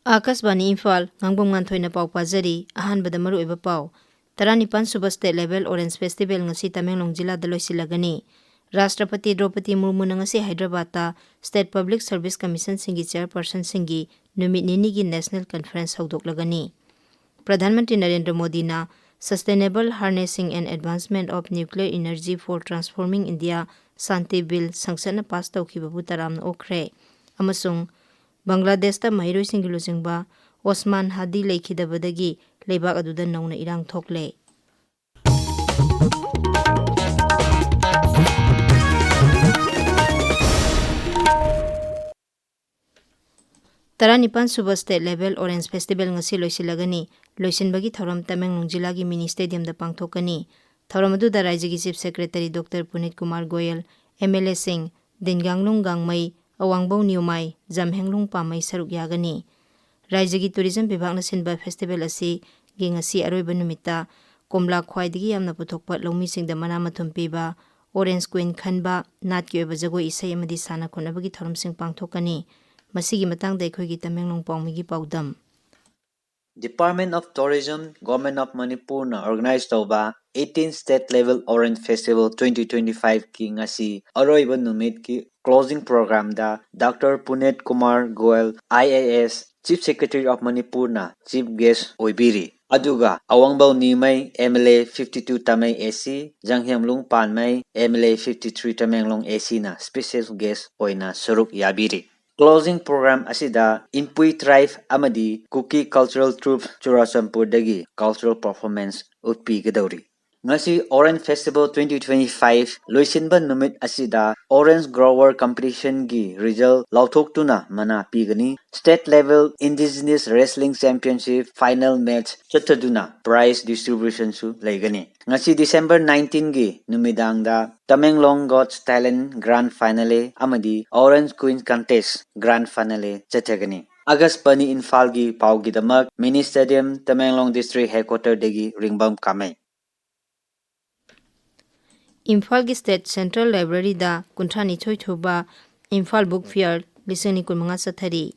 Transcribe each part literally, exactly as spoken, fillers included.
ꯑꯥꯀꯥꯁꯕꯥꯅꯤ ꯏꯝꯐꯥꯜ, ꯉꯥꯡꯕꯝ ꯉꯥꯟꯊꯣꯏꯅ ꯄꯥꯎ ꯄꯥꯖꯔꯤ꯫ ꯑꯍꯥꯟꯕꯗ ꯃꯔꯨꯑꯣꯏꯕ ꯄꯥꯎ꯫ ꯇꯔꯥꯅꯤꯄꯥꯟ ꯁꯨꯕ State Level Orange Festival ꯉꯁꯤ ꯇꯃꯦꯡꯂꯣꯡ ꯖꯤꯂꯥꯗ ꯂꯣꯏꯁꯤꯜꯂꯒꯅꯤ꯫ ꯔꯥꯁꯇ꯭ꯔꯄꯇꯤ ꯗ꯭ꯔꯧꯄꯗꯤ ꯃꯨꯔꯃꯨꯅ ꯉꯁꯤ ꯍꯥꯏꯗ꯭ꯔꯕꯥꯗꯇ State Public Service Commissionꯁꯤꯡꯒꯤ Chairpersonꯁꯤꯡꯒꯤ ꯅꯨꯃꯤꯠ ꯅꯤꯅꯤꯒꯤ National Conference ꯍꯧꯗꯣꯛꯂꯒꯅꯤ꯫ ꯄ꯭ꯔꯙꯥꯟ ꯃꯟꯇ꯭ꯔꯤ ꯅꯔꯦꯟꯗ꯭ꯔ ꯃꯣꯗꯤꯅ Sustainable Harnessing and Advancement of Nuclear Energy for Transforming India Shanti bill ꯁꯪꯁꯠꯅ ꯄꯥꯁ ꯇꯧꯈꯤꯕꯕꯨ ꯇꯔꯥꯝꯅ ꯑꯣꯛꯈ꯭ꯔꯦ꯫ ꯑꯃꯁꯨꯡ ꯕꯪꯒ꯭ꯂꯥꯗꯦꯁꯇ ꯃꯍꯩꯔꯣꯏꯁꯤꯡꯒꯤ ꯂꯨꯆꯤꯡꯕ ꯑꯣꯁꯃꯥꯟ ꯍꯥꯗꯤ ꯂꯩꯈꯤꯗꯕꯗꯒꯤ ꯂꯩꯕꯥꯛ ꯑꯗꯨꯗ ꯅꯧꯅ ꯏꯔꯥꯡ ꯊꯣꯛꯂꯦ꯫ ꯇꯔꯥꯅꯤꯄꯥꯟ ꯁꯨꯕ State Level Orange Festival ꯉꯁꯤ ꯂꯣꯏꯁꯤꯜꯂꯒꯅꯤ꯫ ꯂꯣꯏꯁꯤꯟꯕꯒꯤ ꯊꯧꯔꯝ ꯇꯃꯦꯡꯂꯣꯡ ꯖꯤꯂꯥꯒꯤ Mini Stadiumꯗ ꯄꯥꯡꯊꯣꯛꯀꯅꯤ꯫ ꯊꯧꯔꯝ ꯑꯗꯨꯗ ꯔꯥꯖ꯭ꯌꯒꯤ Chief Secretary Doctor ꯄꯨꯅꯤꯠ Kumar Goyal, MLAꯁꯤꯡ ꯗꯤꯟꯒꯥꯡꯂꯨꯡ ꯒꯥꯡꯃꯩ, ꯑꯋꯥꯡꯕꯧ ꯅ꯭ꯌꯨꯃꯥꯏ, ꯖꯝꯍꯦꯡꯂꯨꯡ ꯄꯥꯃꯩ ꯁꯔꯨꯛ ꯌꯥꯒꯅꯤ꯫ ꯔꯥꯖ꯭ꯌꯒꯤ Tourism ꯕꯤꯚꯥꯒꯅ ꯁꯤꯟꯕ festival ꯑꯁꯤꯒꯤ ꯉꯁꯤ ꯑꯔꯣꯏꯕ ꯅꯨꯃꯤꯠꯇ ꯀꯣꯝꯂꯥ ꯈ꯭ꯋꯥꯏꯗꯒꯤ ꯌꯥꯝꯅ ꯄꯨꯊꯣꯛꯄ ꯂꯧꯃꯤꯁꯤꯡꯗ ꯃꯅꯥ ꯃꯊꯨꯝ ꯄꯤꯕ, Orange Queen ꯈꯟꯕ, ꯅꯥꯠꯀꯤ ꯑꯣꯏꯕ ꯖꯒꯣꯏ ꯏꯁꯩ ꯑꯃꯗꯤ ꯁꯥꯟꯅ ꯈꯣꯠꯅꯕꯒꯤ ꯊꯧꯔꯝꯁꯤꯡ ꯄꯥꯡꯊꯣꯛꯀꯅꯤ꯫ ꯃꯁꯤꯒꯤ ꯃꯇꯥꯡꯗ ꯑꯩꯈꯣꯏꯒꯤ Tamenglong ꯄꯥꯎꯃꯤꯒꯤ ꯄꯥꯎꯗꯝ꯫ Department of Tourism, Government of ꯃꯅꯤꯄꯨꯔꯅ organize ꯇꯧꯕ eighteen State Level Orange Festival twenty twenty-fiveꯀꯤ ꯉꯁꯤ ꯑꯔꯣꯏꯕ ꯅꯨꯃꯤꯠꯀꯤ closing programꯗ Doctor ꯄꯨꯅꯦꯠ Kumar Goyal, IAS, Chief Secretary of ꯃꯅꯤꯄꯨꯔꯅ chief guest ꯑꯣꯏꯕꯤꯔꯤ꯫ ꯑꯗꯨꯒ ꯑꯋꯥꯡꯕꯧ ꯅꯤꯃꯩ, MLA fifty-two ꯇꯃꯩ AC, ꯖꯪꯍꯦꯝꯂꯨꯡ ꯄꯥꯟꯃꯩ, MLA fifty-three Tamenglong ACꯅ special guest ꯑꯣꯏꯅ ꯁꯔꯨꯛ ꯌꯥꯕꯤꯔꯤ꯫ Closing program ꯑꯁꯤꯗ ꯏꯟꯄꯨꯏ tribe ꯑꯃꯗꯤ ꯀꯨꯀꯤ cultural troupe ꯆꯨꯔꯥꯆꯥꯟꯄꯨꯔꯗꯒꯤ cultural performance ꯎꯠꯄꯤꯒꯗꯧꯔꯤ꯫ ꯉꯁꯤ Orange Festival twenty twenty-five ꯂꯣꯏꯁꯤꯟꯕ ꯅꯨꯃꯤꯠ ꯑꯁꯤꯗ Orange Grower Competitionꯒꯤ result ꯂꯥꯎꯊꯣꯛꯇꯨꯅ ꯃꯅꯥ ꯄꯤꯒꯅꯤ꯫ State Level Indigenous Wrestling Championship final match ꯆꯠꯊꯗꯨꯅ prize distributionꯁꯨ ꯂꯩꯒꯅꯤ꯫ ꯉꯁꯤ December nineteenꯒꯤ ꯅꯨꯃꯤꯗꯥꯡꯗ Tamenglong Got Talent Grand Finale ꯑꯃꯗꯤ Orange Queen Contest Grand Finale ꯆꯠꯊꯒꯅꯤ꯫ ꯑꯥꯀꯥꯁꯕꯥꯅꯤ ꯏꯝꯐꯥꯜꯒꯤ ꯄꯥꯎꯒꯤꯗꯃꯛ Mini Stadium, Tamenglong District Headquarterꯗꯒꯤ ꯔꯤꯡꯕꯝ ꯀꯥꯃꯩ꯫ ꯏꯝꯐꯥꯜꯒꯤ State Central Libraryꯗ ꯀꯨꯟꯊ꯭ꯔꯥꯅꯤꯊꯣꯏ ꯊꯨꯕ Imphal Book Fair ꯂꯤꯁꯤꯡ ꯑꯅꯤ ꯀꯨꯟꯃꯉꯥ ꯆꯠꯊꯔꯤ꯫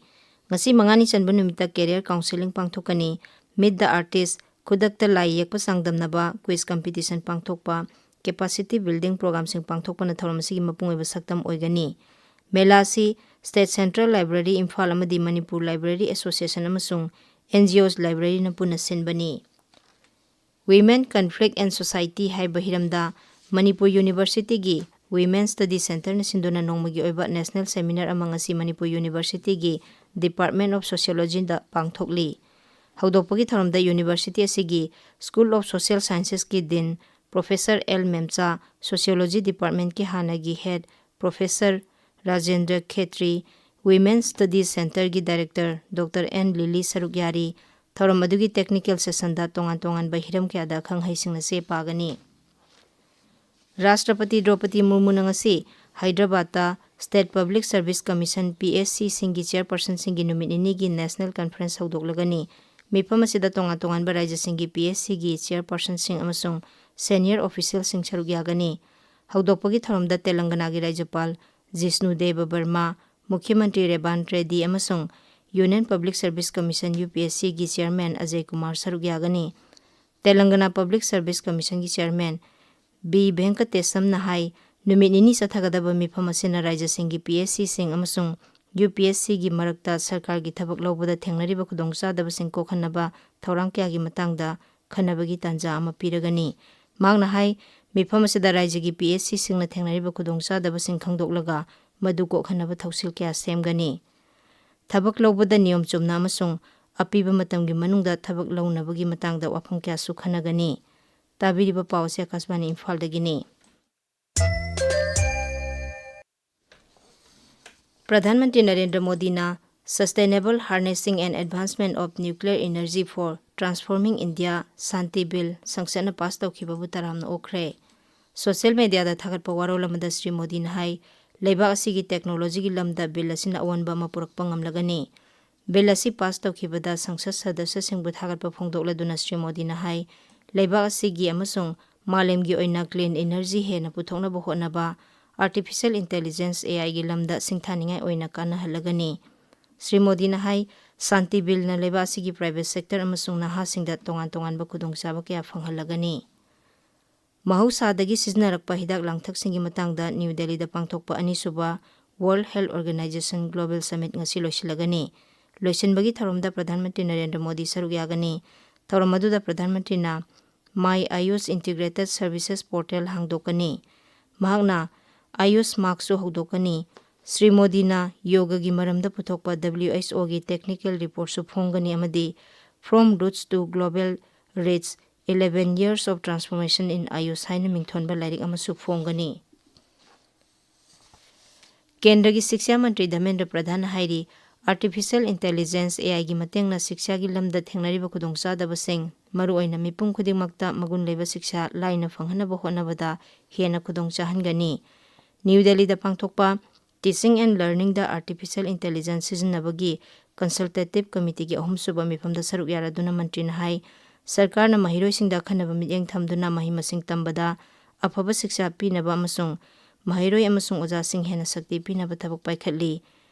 ꯉꯁꯤ ꯃꯉꯥꯅꯤ ꯆꯟꯕ ꯅꯨꯃꯤꯠꯇ career counselling ꯄꯥꯡꯊꯣꯛꯀꯅꯤ꯫ Meet the artist, ꯈꯨꯗꯛꯇ ꯂꯥꯏ ꯌꯦꯛꯄ ꯆꯥꯡꯗꯝꯅꯕ, quiz competition ꯄꯥꯡꯊꯣꯛꯄ, capacity building programꯁꯤꯡ ꯄꯥꯡꯊꯣꯛꯄꯅ ꯊꯧꯔꯝ ꯑꯁꯤꯒꯤ ꯃꯄꯨꯡ ꯑꯣꯏꯕ ꯁꯛꯇꯝ ꯑꯣꯏꯒꯅꯤ꯫ ꯃꯦꯂꯥ ꯑꯁꯤ State Central Library ꯏꯝꯐꯥꯜ ꯑꯃꯗꯤ ꯃꯅꯤꯄꯨꯔ Library Association ꯑꯃꯁꯨꯡ N G Os libraryꯅ ꯄꯨꯟꯅ ꯁꯤꯟꯕꯅꯤ꯫ Women, Conflict and Society ꯍꯥꯏꯕ ꯍꯤꯔꯝꯗ ꯃꯅꯤꯄꯨꯔ Universityꯒꯤ Women Study Centreꯅ ꯁꯤꯟꯗꯨꯅ ꯅꯣꯡꯃꯒꯤ ꯑꯣꯏꯕ national seminar ꯑꯃ ꯉꯁꯤ ꯃꯅꯤꯄꯨꯔ Universityꯒꯤ Department of Sociologyꯗ ꯄꯥꯡꯊꯣꯛꯂꯤ꯫ ꯍꯧꯗꯣꯛꯄꯒꯤ ꯊꯧꯔꯝꯗ university ꯑꯁꯤꯒꯤ School of Social Sciencesꯀꯤ Dean Professor L ꯃꯦꯝꯆꯥ, Sociology Departmentꯀꯤ ꯍꯥꯟꯅꯒꯤ head Professor ꯔꯥꯖꯦꯟꯗ꯭ꯔ ꯈꯦꯇ꯭ꯔꯤ, Women Studies Centreꯒꯤ Director Doctor N ꯂꯤꯂꯤ ꯁꯔꯨꯛ ꯌꯥꯔꯤ꯫ ꯊꯧꯔꯝ ꯑꯗꯨꯒꯤ technical sessionꯗ ꯇꯣꯉꯥꯟ ꯇꯣꯉꯥꯟꯕ ꯍꯤꯔꯝ ꯀꯌꯥꯗ ꯑꯈꯪ ꯑꯍꯩꯁꯤꯡꯅ ꯆꯦ ꯄꯥꯒꯅꯤ꯫ ꯔꯥꯁꯇ꯭ꯔꯄꯇꯤ ꯗ꯭ꯔꯧꯄꯗꯤ ꯃꯨꯔꯃꯨꯅ ꯉꯁꯤ ꯍꯥꯏꯗ꯭ꯔꯕꯥꯗꯇ State Public Service Commission, P S Cꯁꯤꯡꯒꯤ chairpersonꯁꯤꯡꯒꯤ ꯅꯨꯃꯤꯠ ꯅꯤꯅꯤꯒꯤ national conference ꯍꯧꯗꯣꯛꯂꯒꯅꯤ꯫ ꯃꯤꯐꯝ ꯑꯁꯤꯗ ꯇꯣꯉꯥꯟ ꯇꯣꯉꯥꯟꯕ ꯔꯥꯖ꯭ꯌꯁꯤꯡꯒꯤ P S Cꯒꯤ chairpersonꯁꯤꯡ ꯑꯃꯁꯨꯡ senior officialꯁꯤꯡ ꯁꯔꯨꯛ ꯌꯥꯒꯅꯤ꯫ ꯍꯧꯗꯣꯛꯄꯒꯤ ꯊꯧꯔꯝꯗ ꯇꯦꯂꯪꯒꯅꯥꯒꯤ ꯔꯥꯖ꯭ꯌꯄꯥꯜ ꯖꯤꯁꯅꯨ ꯗꯦꯕ ꯕꯔꯃꯥ, ꯃꯨꯈ꯭ꯌ ꯃꯟꯇ꯭ꯔꯤ ꯔꯦꯕꯥꯟ ꯔꯦꯗꯤ ꯑꯃꯁꯨꯡ Union Public Service Commission, U P S Cꯒꯤ chairman ꯑꯖꯌ ꯀꯨꯃꯥꯔ ꯁꯔꯨꯛ ꯌꯥꯒꯅꯤ꯫ ꯇꯦꯂꯪꯒꯅꯥ Public Service Commissionꯒꯤ chairman ꯕꯤ ꯚꯦꯡꯀꯇꯦꯁꯝꯅ ꯍꯥꯏ, ꯅꯨꯃꯤꯠ ꯅꯤꯅꯤ ꯆꯠꯊꯒꯗꯕ ꯃꯤꯐꯝ ꯑꯁꯤꯅ ꯔꯥꯖ꯭ꯌꯁꯤꯡꯒꯤ P S Cꯁꯤꯡ ꯑꯃꯁꯨꯡ U P S Cꯒꯤ ꯃꯔꯛꯇ ꯁꯔꯀꯥꯔꯒꯤ ꯊꯕꯛ ꯂꯧꯕꯗ ꯊꯦꯡꯅꯔꯤꯕ ꯈꯨꯗꯣꯡꯆꯥꯗꯕꯁꯤꯡ ꯀꯣꯛꯍꯟꯅꯕ ꯊꯧꯔꯥꯡ ꯀꯌꯥꯒꯤ ꯃꯇꯥꯡꯗ ꯈꯟꯅꯕꯒꯤ ꯇꯥꯟꯖꯥ ꯑꯃ ꯄꯤꯔꯒꯅꯤ꯫ ꯃꯍꯥꯛꯅ ꯍꯥꯏ, ꯃꯤꯐꯝ ꯑꯁꯤꯗ ꯔꯥꯖ꯭ꯌꯒꯤ P S Cꯁꯤꯡꯅ ꯊꯦꯡꯅꯔꯤꯕ ꯈꯨꯗꯣꯡꯆꯥꯗꯕꯁꯤꯡ ꯈꯪꯗꯣꯛꯂꯒ ꯃꯗꯨ ꯀꯣꯛꯍꯟꯅꯕ ꯊꯧꯁꯤꯜ ꯀꯌꯥ ꯁꯦꯝꯒꯅꯤ꯫ ꯊꯕꯛ ꯂꯧꯕꯗ ꯅꯤꯌꯣꯝ ꯆꯨꯝꯅ ꯑꯃꯁꯨꯡ ꯑꯄꯤꯕ ꯃꯇꯝꯒꯤ ꯃꯅꯨꯡꯗ ꯊꯕꯛ ꯂꯧꯅꯕꯒꯤ ꯃꯇꯥꯡꯗ ꯋꯥꯐꯝ ꯀꯌꯥꯁꯨ ꯈꯟꯅꯒꯅꯤ꯫ ꯇꯥꯕꯤꯔꯤꯕ ꯄꯥꯎ ꯑꯁꯤ ꯑꯀꯥꯁꯕꯥꯅꯤ ꯏꯝꯐꯥꯜꯗꯒꯤꯅꯤ꯫ ꯄ꯭ꯔꯙꯥꯟ ꯃꯟꯇ꯭ꯔꯤ ꯅꯔꯦꯟꯗ꯭ꯔ ꯃꯣꯗꯤꯅ Sustainable Harnessing and Advancement of Nuclear Energy for Transforming India, Shanti bill ꯁꯪꯁꯠꯅ ꯄꯥꯁ ꯇꯧꯈꯤꯕꯕꯨ ꯇꯔꯥꯝꯅ ꯑꯣꯛꯈ꯭ꯔꯦ꯫ ꯁꯣꯁꯤꯌꯦꯜ ꯃꯦꯗꯤꯌꯥꯗ ꯊꯥꯒꯠꯄ ꯋꯥꯔꯣꯜ ꯑꯃꯗ ꯁ꯭ꯔꯤ ꯃꯣꯗꯤꯅ ꯍꯥꯏ, ꯂꯩꯕꯥꯛ ꯑꯁꯤꯒꯤ ꯇꯦꯛꯅꯣꯂꯣꯖꯤꯒꯤ ꯂꯝꯗ ꯕꯤꯜ ꯑꯁꯤꯅ ꯑꯑꯣꯟꯕ ꯑꯃ ꯄꯨꯔꯛꯄ ꯉꯝꯂꯒꯅꯤ꯫ ꯕꯤꯜ ꯑꯁꯤ ꯄꯥꯁ ꯇꯧꯈꯤꯕꯗ ꯁꯪꯁꯠ ꯁꯗꯁ꯭ꯌꯁꯤꯡꯕꯨ ꯊꯥꯒꯠꯄ ꯐꯣꯡꯗꯣꯛꯂꯗꯨꯅ ꯁ꯭ꯔꯤ ꯃꯣꯗꯤꯅ ꯍꯥꯏ, ꯂꯩꯕꯥꯛ ꯑꯁꯤꯒꯤ ꯑꯃꯁꯨꯡ ꯃꯥꯂꯦꯝꯒꯤ ꯑꯣꯏꯅ clean energy ꯍꯦꯟꯅ ꯄꯨꯊꯣꯛꯅꯕ ꯍꯣꯠꯅꯕ, artificial intelligence, A Iꯒꯤ ꯂꯝꯗ ꯁꯤꯡꯊꯥꯅꯤꯡꯉꯥꯏ ꯑꯣꯏꯅ ꯀꯥꯟꯅꯍꯜꯂꯒꯅꯤ꯫ ꯁ꯭ꯔꯤ ꯃꯣꯗꯤꯅ ꯍꯥꯏ, ꯁꯥꯟꯇꯤ ꯕꯤꯜꯅ ꯂꯩꯕꯥꯛ ꯑꯁꯤꯒꯤ private sector ꯑꯃꯁꯨꯡ ꯅꯍꯥꯁꯤꯡꯗ ꯇꯣꯉꯥꯟ ꯇꯣꯉꯥꯟꯕ ꯈꯨꯗꯣꯡꯆꯥꯕ ꯀꯌꯥ ꯐꯪꯍꯜꯂꯒꯅꯤ꯫ ꯃꯍꯧꯁꯥꯗꯒꯤ ꯁꯤꯖꯤꯟꯅꯔꯛꯄ ꯍꯤꯗꯥꯛ ꯂꯥꯡꯊꯛꯁꯤꯡꯒꯤ ꯃꯇꯥꯡꯗ ꯅ꯭ꯌꯨ ꯗꯦꯜꯂꯤꯗ ꯄꯥꯡꯊꯣꯛꯄ ꯑꯅꯤꯁꯨꯕ World Health Organization Global Summit ꯉꯁꯤ ꯂꯣꯏꯁꯤꯜꯂꯒꯅꯤ꯫ ꯂꯣꯏꯁꯤꯟꯕꯒꯤ ꯊꯧꯔꯝꯗ ꯄ꯭ꯔꯙꯥꯟ ꯃꯟꯇ꯭ꯔꯤ ꯅꯔꯦꯟꯗ꯭ꯔ ꯃꯣꯗꯤ ꯁꯔꯨꯛ ꯌꯥꯒꯅꯤ꯫ ꯊꯧꯔꯝ ꯑꯗꯨꯗ ꯄ꯭ꯔꯙꯥꯟ ꯃꯟꯇ꯭ꯔꯤꯅ My Ayush Integrated Services Portal ꯍꯥꯡꯗꯣꯛꯀꯅꯤ꯫ ꯃꯍꯥꯛꯅ Ayush Markꯁꯨ ꯍꯧꯗꯣꯛꯀꯅꯤ꯫ ꯁ꯭ꯔꯤ ꯃꯣꯗꯤꯅ ꯌꯣꯒꯒꯤ ꯃꯔꯝꯗ ꯄꯨꯊꯣꯛꯄ W H Oꯒꯤ technical reportꯁꯨ ꯐꯣꯡꯒꯅꯤ ꯑꯃꯗꯤ From Roots to Global Reach, Eleven Years of Transformation in Ayush ꯍꯥꯏꯅ ꯃꯤꯡꯊꯣꯟꯕ ꯂꯥꯏꯔꯤꯛ ꯑꯃꯁꯨ ꯐꯣꯡꯒꯅꯤ꯫ ꯀꯦꯟꯗ꯭ꯔꯒꯤ ꯁꯤꯛꯁꯥ ꯃꯟꯇ꯭ꯔꯤ ꯙꯔꯃꯦꯟꯗ꯭ꯔ ꯄ꯭ꯔꯙꯥꯟꯅ ꯍꯥꯏꯔꯤ, Artificial Intelligence, AIꯒꯤ ꯃꯇꯦꯡꯅ ꯁꯤꯛꯁꯥꯒꯤ ꯂꯝꯗ ꯊꯦꯡꯅꯔꯤꯕ ꯈꯨꯗꯣꯡꯆꯥꯗꯕꯁꯤꯡ, ꯃꯔꯨꯑꯣꯏꯅ ꯃꯤꯄꯨꯝ ꯈꯨꯗꯤꯡꯃꯛꯇ ꯃꯒꯨꯟ ꯂꯩꯕ ꯁꯤꯛꯁꯥ ꯂꯥꯏꯅ ꯐꯪꯍꯟꯅꯕ ꯍꯣꯠꯅꯕꯗ ꯍꯦꯟꯅ ꯈꯨꯗꯣꯡ ꯆꯥꯍꯟꯒꯅꯤ꯫ ꯅ꯭ꯌꯨ ꯗꯦꯜꯂꯤꯗ ꯄꯥꯡꯊꯣꯛꯄ Teaching and Learningꯗ Artificial Intelligence ꯁꯤꯖꯤꯟꯅꯕꯒꯤ Consultative Committeeꯒꯤ ꯑꯍꯨꯝꯁꯨꯕ ꯃꯤꯐꯝꯗ ꯁꯔꯨꯛ ꯌꯥꯔꯗꯨꯅ ꯃꯟꯇ꯭ꯔꯤꯅ ꯍꯥꯏ, ꯁꯔꯀꯥꯔꯅ ꯃꯍꯩꯔꯣꯏꯁꯤꯡꯗ ꯑꯈꯟꯅꯕ ꯃꯤꯠꯌꯦꯡ ꯊꯝꯗꯨꯅ ꯃꯍꯩ ꯃꯁꯤꯡ ꯇꯝꯕꯗ ꯑꯐꯕ ꯁꯤꯛꯁꯥ ꯄꯤꯅꯕ ꯑꯃꯁꯨꯡ ꯃꯍꯩꯔꯣꯏ ꯑꯃꯁꯨꯡ ꯑꯣꯖꯥꯁꯤꯡ ꯍꯦꯟꯅ ꯁꯛꯇꯤ ꯄꯤꯅꯕ ꯊꯕꯛ ꯄꯥꯏꯈꯠꯂꯤ꯫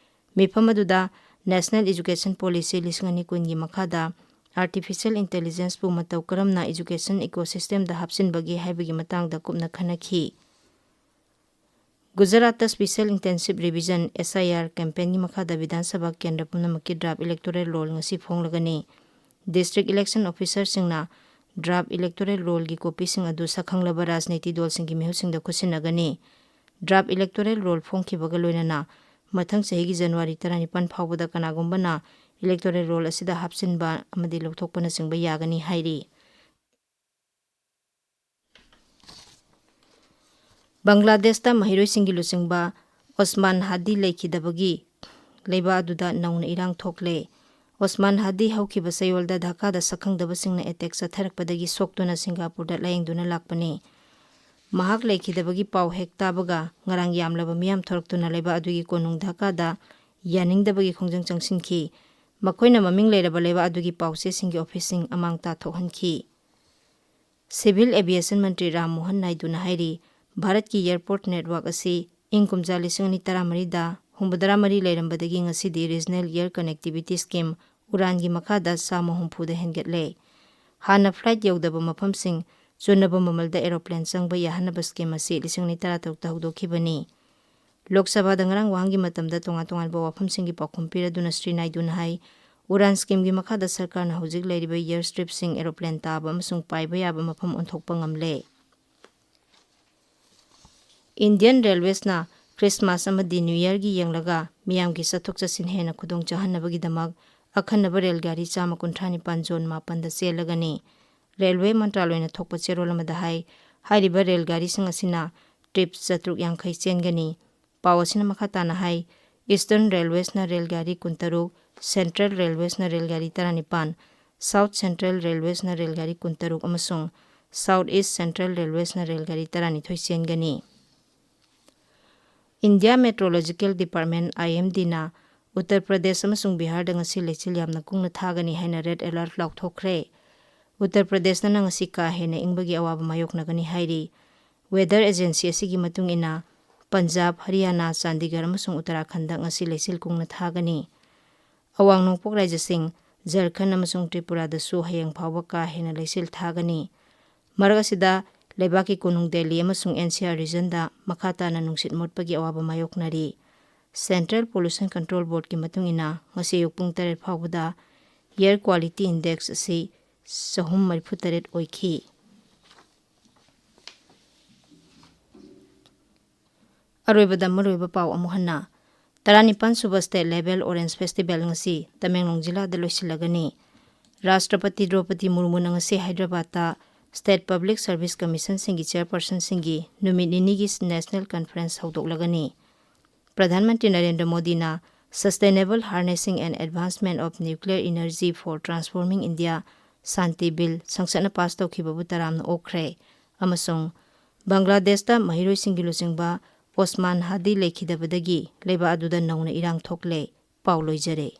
ꯃꯤꯐꯝ ꯑꯗꯨꯗ National Education Policy ꯂꯤꯁꯤꯡ ꯑꯅꯤ ꯀꯨꯟꯒꯤ ꯃꯈꯥꯗ Artificial Intelligenceꯄꯨ ꯃꯇꯧ ꯀꯔꯝꯅ education ecosystemꯗ ꯍꯥꯞꯆꯤꯟꯕꯒꯦ ꯍꯥꯏꯕꯒꯤ ꯃꯇꯥꯡꯗ ꯀꯨꯞꯅ ꯈꯟꯅꯈꯤ꯫ ꯒꯨꯖꯔꯥꯠꯇ Special Intensive Revision, SIR campaignꯒꯤ ꯃꯈꯥꯗ ꯕꯤꯙꯥꯟ ꯁꯚꯥ ꯀꯦꯟꯗ꯭ꯔ ꯄꯨꯝꯅꯃꯛꯀꯤ draft electoral roll ꯉꯁꯤ ꯐꯣꯡꯂꯒꯅꯤ꯫ District election officerꯁꯤꯡꯅ draft electoral rollꯒꯤ copyꯁꯤꯡ ꯑꯗꯨ ꯁꯛꯈꯪꯂꯕ ꯔꯥꯖꯅꯤꯇꯤ ꯗꯜꯁꯤꯡꯒꯤ ꯃꯤꯍꯨꯠꯁꯤꯡꯗ ꯈꯨꯠꯁꯤꯟꯅꯒꯅꯤ꯫ Draft electoral roll ꯐꯣꯡꯈꯤꯕꯒ ꯂꯣꯏꯅꯅ ꯃꯊꯪ ꯆꯍꯤꯒꯤ ꯖꯅꯋꯥꯔꯤ ꯇꯔꯥꯅꯤꯄꯥꯟ ꯐꯥꯎꯕꯗ ꯀꯅꯥꯒꯨꯝꯕꯅ electoral roll ꯑꯁꯤꯗ ꯍꯥꯞꯆꯤꯟꯕ ꯑꯃꯗꯤ ꯂꯧꯊꯣꯛꯄꯅꯆꯤꯡꯕ ꯌꯥꯒꯅꯤ ꯍꯥꯏꯔꯤ꯫ ꯕꯪꯒ꯭ꯂꯥꯗꯦꯁꯇ ꯃꯍꯩꯔꯣꯏꯁꯤꯡꯒꯤ ꯂꯨꯆꯤꯡꯕ ꯑꯣꯁꯃꯥꯟ ꯍꯥꯗꯤ ꯂꯩꯈꯤꯗꯕꯒꯤ ꯂꯩꯕꯥꯛ ꯑꯗꯨꯗ ꯅꯧꯅ ꯏꯔꯥꯡ ꯊꯣꯛꯂꯦ꯫ ꯑꯣꯁꯃꯥꯟ ꯍꯥꯗꯤ ꯍꯧꯈꯤꯕ ꯆꯌꯣꯜꯗ ꯙꯥꯀꯥꯗ ꯁꯛꯈꯪꯗꯕꯁꯤꯡꯅ attack ꯆꯠꯊꯔꯛꯄꯗꯒꯤ ꯁꯣꯛꯇꯨꯅ ꯁꯤꯡꯒꯥꯄꯨꯔꯗ ꯂꯥꯌꯦꯡꯗꯨꯅ ꯂꯥꯛꯄꯅꯤ꯫ ꯃꯍꯥꯛ ꯂꯩꯈꯤꯗꯕꯒꯤ ꯄꯥꯎ ꯍꯦꯛ ꯇꯥꯕꯒ ꯉꯔꯥꯡ ꯌꯥꯝꯂꯕ ꯃꯤꯌꯥꯝ ꯊꯣꯔꯛꯇꯨꯅ ꯂꯩꯕꯥꯛ ꯑꯗꯨꯒꯤ ꯀꯣꯅꯨꯡ ꯙꯥꯀꯥꯗ ꯌꯥꯅꯤꯡꯗꯕꯒꯤ ꯈꯣꯡꯖꯪ ꯆꯪꯁꯤꯟꯈꯤ꯫ ꯃꯈꯣꯏꯅ ꯃꯃꯤꯡ ꯂꯩꯔꯕ ꯂꯩꯕꯥꯛ ꯑꯗꯨꯒꯤ ꯄꯥꯎ ꯆꯦꯁꯤꯡꯒꯤ officeꯁꯤꯡ ꯑꯃꯥꯡ ꯇꯥꯊꯣꯛꯍꯟꯈꯤ꯫ Civil Aviation ꯃꯟꯇ꯭ꯔꯤ ꯔꯥꯝ ꯃꯣꯍꯟ ꯅꯥꯏꯗꯨꯅ ꯍꯥꯏꯔꯤ, ꯚꯥꯔꯠꯀꯤ airport network ꯑꯁꯤ ꯏꯪ ꯀꯨꯝꯖꯥ ꯂꯤꯁꯤꯡ ꯑꯅꯤ ꯇꯔꯥꯃꯔꯤꯗ ꯍꯨꯝꯐꯨꯇꯔꯥ ꯃꯔꯤ ꯂꯩꯔꯝꯕꯗꯒꯤ ꯉꯁꯤꯗꯤ Regional Air Connectivity Scheme, ꯎꯔꯥꯟꯒꯤ ꯃꯈꯥꯗ ꯆꯥꯝꯃ ꯍꯨꯝꯐꯨꯗ ꯍꯦꯟꯒꯠꯂꯦ꯫ ꯍꯥꯟꯅ flight ꯌꯧꯗꯕ ꯃꯐꯝꯁꯤꯡ ꯆꯨꯅꯕ ꯃꯃꯜꯗ aeroplane ꯆꯪꯕ ꯌꯥꯍꯟꯅꯕ scheme ꯑꯁꯤ ꯂꯤꯁꯤꯡ ꯑꯅꯤ ꯇꯔꯥꯇꯔꯨꯛꯇ ꯍꯧꯗꯣꯛꯈꯤꯕꯅꯤ꯫ ꯂꯣꯛ ꯁꯚꯥꯗ ꯉꯔꯥꯡ ꯋꯥꯍꯪꯒꯤ ꯃꯇꯝꯗ ꯇꯣꯉꯥꯟ ꯇꯣꯉꯥꯟꯕ ꯋꯥꯐꯝꯁꯤꯡꯒꯤ ꯄꯥꯎꯈꯨꯝ ꯄꯤꯔꯗꯨꯅ ꯁ꯭ꯔꯤ ꯅꯥꯏꯗꯨꯅ ꯍꯥꯏ, ꯎꯔꯥꯟ schemeꯒꯤ ꯃꯈꯥꯗ ꯁꯔꯀꯥꯔꯅ ꯍꯧꯖꯤꯛ ꯂꯩꯔꯤꯕ airstripꯁꯤꯡ aeroplane ꯇꯥꯕ ꯑꯃꯁꯨꯡ ꯄꯥꯏꯕ ꯌꯥꯕ ꯃꯐꯝ ꯑꯣꯟꯊꯣꯛꯄ ꯉꯝꯂꯦ꯫ Indian Railwaysꯅ Christmas ꯑꯃꯗꯤ New Yearꯒꯤ ꯌꯦꯡꯂꯒ ꯃꯤꯌꯥꯝꯒꯤ ꯆꯠꯊꯣꯛ ꯆꯠꯁꯤꯟ ꯍꯦꯟꯅ ꯈꯨꯗꯣꯡ ꯆꯥꯍꯟꯅꯕꯒꯤꯗꯃꯛ ꯑꯈꯟꯅꯕ ꯔꯦꯜ ꯒꯥꯔꯤ ꯆꯥꯝꯃ ꯀꯨꯟꯊ꯭ꯔꯥ ꯅꯤꯄꯥꯟ ꯖꯣꯟ ꯃꯥꯄꯟꯗ ꯆꯦꯜꯂꯒꯅꯤ꯫ ꯔꯦꯜꯋꯦ ꯃꯟꯇ꯭ꯔꯥꯂꯣꯏꯅ ꯊꯣꯛꯄ ꯆꯦꯔꯣꯜ ꯑꯃꯗ ꯍꯥꯏ, ꯍꯥꯏꯔꯤꯕ ꯔꯦꯜ ꯒꯥꯔꯤꯁꯤꯡ ꯑꯁꯤꯅ trip ꯆꯥꯇ꯭ꯔꯨꯛ ꯌꯥꯡꯈꯩ ꯆꯦꯟꯒꯅꯤ꯫ ꯄꯥꯎ ꯑꯁꯤꯅ ꯃꯈꯥ ꯇꯥꯅ ꯍꯥꯏ, Eastern Railwaysꯅ ꯔꯦꯜ ꯒꯥꯔꯤ ꯀꯨꯟꯇꯔꯨꯛ, Central Railwaysꯅ ꯔꯦꯜ ꯒꯥꯔꯤ ꯇꯔꯥꯅꯤꯄꯥꯟ, South Central Railwaysꯅ ꯔꯦꯜ ꯒꯥꯔꯤ ꯀꯨꯟꯇꯔꯨꯛ ꯑꯃꯁꯨꯡ South East Central Railwaysꯅ ꯔꯦꯜ ꯒꯥꯔꯤ ꯇꯔꯥꯅꯤꯊꯣꯏ ꯆꯦꯟꯒꯅꯤ꯫ India Meteorological Department, IMDꯅ Uttar Pradesh ꯑꯃꯁꯨꯡ ꯕꯤꯍꯥꯔꯗ ꯉꯁꯤ ꯂꯩꯆꯤꯜ ꯌꯥꯝꯅ ꯀꯨꯡꯅ ꯊꯥꯒꯅꯤ ꯍꯥꯏꯅ red alert ꯂꯥꯎꯊꯣꯛꯈ꯭ꯔꯦ꯫ ꯎꯠꯇꯔ ꯄ꯭ꯔꯗꯦꯁꯇꯅ ꯉꯁꯤ ꯀꯥ ꯍꯦꯟꯅ ꯏꯪꯕꯒꯤ ꯑꯋꯥꯕ ꯃꯥꯌꯣꯛꯅꯒꯅꯤ ꯍꯥꯏꯔꯤ꯫ Weather Agency ꯑꯁꯤꯒꯤ ꯃꯇꯨꯡ ꯏꯟꯅ, ꯄꯟꯖꯥꯕ, ꯍꯔꯤꯌꯥꯅꯥ, ꯆꯥꯟꯗꯤꯒꯔ ꯑꯃꯁꯨꯡ ꯎꯠꯇꯔꯥꯈꯟꯗ ꯉꯁꯤ ꯂꯩꯆꯤꯜ ꯀꯨꯡꯅ ꯊꯥꯒꯅꯤ꯫ ꯑꯋꯥꯡ ꯅꯣꯡꯄꯣꯛ ꯔꯥꯖ꯭ꯌꯁꯤꯡ ꯖꯔꯈꯟ ꯑꯃꯁꯨꯡ ꯇ꯭ꯔꯤꯄꯨꯔꯥꯗꯁꯨ ꯍꯌꯦꯡ ꯐꯥꯎꯕ ꯀꯥ ꯍꯦꯟꯅ ꯂꯩꯆꯤꯜ ꯊꯥꯒꯅꯤ꯫ ꯃꯔꯛ ꯑꯁꯤꯗ, ꯂꯩꯕꯥꯛꯀꯤ ꯀꯣꯅꯨꯡ ꯗꯦꯜꯂꯤ ꯑꯃꯁꯨꯡ NCR regionꯗ ꯃꯈꯥ ꯇꯥꯅ ꯅꯨꯡꯁꯤꯠ ꯃꯣꯠꯄꯒꯤ ꯑꯋꯥꯕ ꯃꯥꯌꯣꯛꯅꯔꯤ꯫ Central Pollution Control Boardꯀꯤ ꯃꯇꯨꯡ ꯏꯟꯅ, ꯉꯁꯤ ꯑꯌꯨꯛ ꯄꯨꯡ ꯇꯔꯦꯠ ꯐꯥꯎꯕꯗ air quality index ꯑꯁꯤ ꯆꯍꯨꯝ ꯃꯔꯤꯐꯨ ꯇꯔꯦꯠ ꯑꯣꯏꯈꯤ꯫ ꯑꯔꯣꯏꯕꯗ ꯃꯔꯨꯑꯣꯏꯕ ꯄꯥꯎ ꯑꯃꯨꯛ ꯍꯟꯅ꯫ ꯇꯔꯥꯅꯤꯄꯥꯟ ꯁꯨꯕ State Level Orange Festival ꯉꯁꯤ ꯇꯃꯦꯡꯂꯣꯡ ꯖꯤꯂꯥꯗ ꯂꯣꯏꯁꯤꯜꯂꯒꯅꯤ꯫ ꯔꯥꯁꯇ꯭ꯔꯄꯇꯤ ꯗ꯭ꯔꯧꯄꯗꯤ ꯃꯨꯔꯃꯨꯅ ꯉꯁꯤ ꯍꯥꯏꯗ꯭ꯔꯕꯥꯗꯇ State Public Service Commissionꯁꯤꯡꯒꯤ chairpersonꯁꯤꯡꯒꯤ ꯅꯨꯃꯤꯠ ꯅꯤꯅꯤꯒꯤ National Conference ꯍꯧꯗꯣꯛꯂꯒꯅꯤ꯫ ꯄ꯭ꯔꯙꯥꯟ ꯃꯟꯇ꯭ꯔꯤ ꯅꯔꯦꯟꯗ꯭ꯔ ꯃꯣꯗꯤꯅ Sustainable Harnessing and Advancement of Nuclear Energy for Transforming India, Shanti bill ꯁꯪꯁꯠꯅ ꯄꯥꯁ ꯇꯧꯈꯤꯕꯕꯨ ꯇꯔꯥꯝꯅ ꯑꯣꯛꯈ꯭ꯔꯦ꯫ ꯑꯃꯁꯨꯡ ꯕꯪꯒ꯭ꯂꯥꯗꯦꯁꯇ ꯃꯍꯩꯔꯣꯏꯁꯤꯡꯒꯤ ꯂꯨꯆꯤꯡꯕ ꯑꯣꯁꯃꯥꯟ ꯍꯥꯗꯤ ꯂꯩꯈꯤꯗꯕꯗꯒꯤ ꯂꯩꯕꯥꯛ ꯑꯗꯨꯗ ꯅꯧꯅ ꯏꯔꯥꯡ ꯊꯣꯛꯂꯦ꯫ ꯄꯥꯎ ꯂꯣꯏꯖꯔꯦ꯫